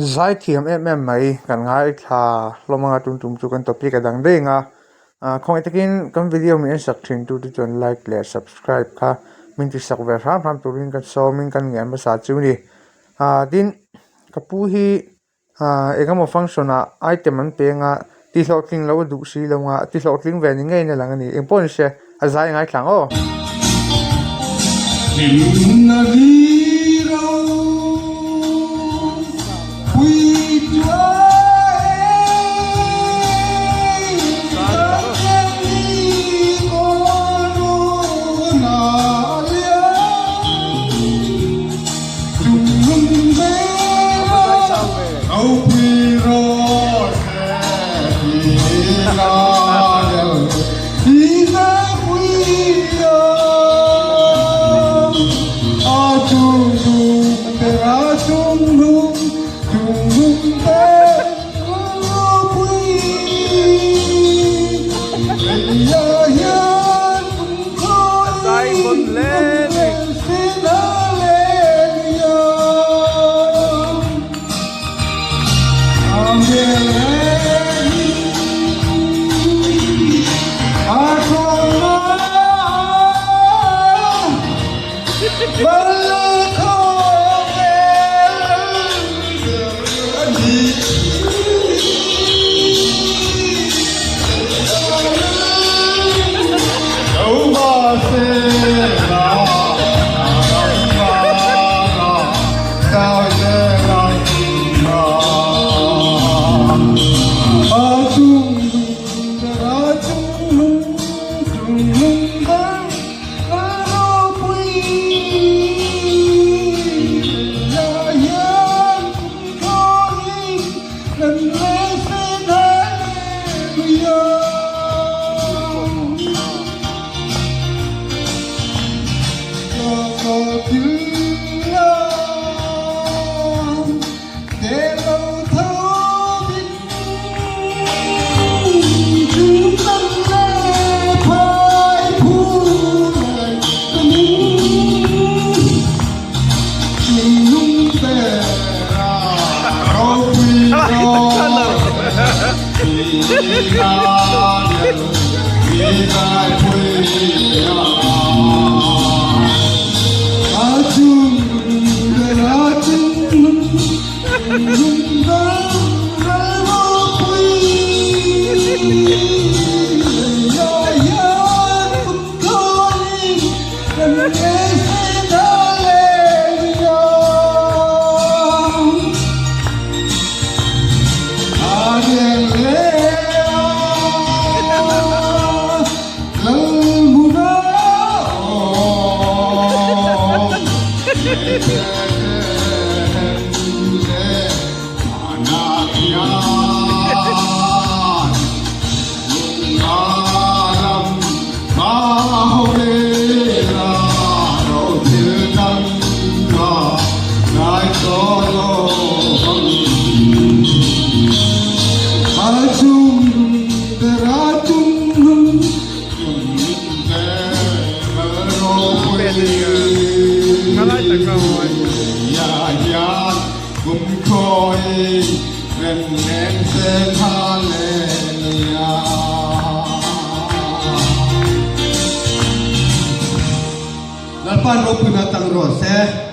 Zaithiam em em mai kan ngaithla hlawm anga tum tum chu kan topic a dang daih ang a ah khawngaih takin kan video min en sak thin tu te chuan like leh subscribe kha min ti sak ve hram hram turin kan sawmin kan ngen hmasa chu a ni ah tin ka pu hi Ah engemaw function ah item an peng a ti hlawhtling lo a duh si lo a ti hlawhtling ve ni ngeiin a lang a ni engpawh ni se a zai a ngaithla ang aw. Lalpa ropuina tang rawh se.